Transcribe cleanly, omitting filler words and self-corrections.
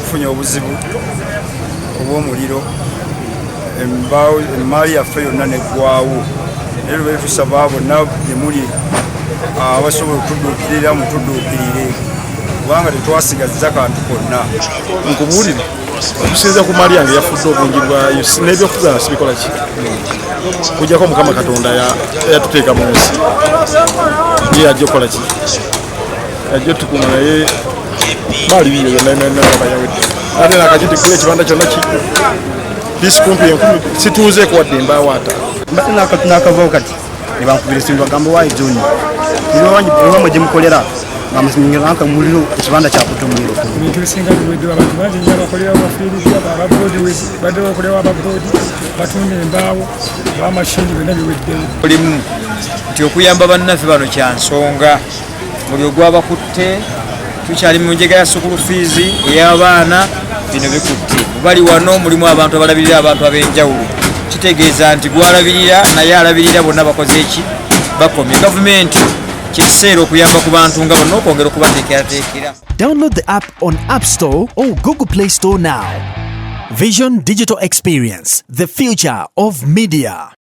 Tufunye obuzibu obw'omuliro, embaawo, emaali yaffe yonna neggwawo. Naye lwe tusaba bonna gye muli abasobola okutudduukirira, mutudduukirire, kubanga tetwasigazza kantu konna. Nkubuulire, okusinza ku maali yange yafudde obungi bwayo, n'ebyokugala sibikola ki, kujjako Mukama Katonda yatuteeka mu nsi, ye ajja okukola ki, ajja otukuuma. Naye maali biyo yonna yonna yawedde, ate nakagiti kula ekibanda kyonna ki pisi kumpi 1000 situuzeeko wadde embaawo 50. Mbadde nakavaawo kati ne bankubira esimu, bagamba, "Waayi John, ewamwe gye mukolera nga muliro, ekibanda kyakutte omuliro." Ebintu ebisinga biweddewo. Abantu bangi nnyo abakolera bafiiriddwa. Ababoodi badde bakolerawo, ababoodi batunda embaawo, abamashini, byonna biweddewo. Mulimu nti okuyamba bannaffe bano kya nsonga. Buli ogwabakutte, tukyali mu njega ya school fees ey'abaana. Bino bikutte bali wano, mulimu abantu abalabirira abantu ab'enjawulo, kitegeeza nti gwalabirira naye alabirira bonna bakoze eki, bakomye. Gavumenti kyekiseera okuyamba ku bantu nga bonna, okwongera okubateekerateekera. Download the app on App Store or Google Play Store now. Vision Digital Experience, the future of media.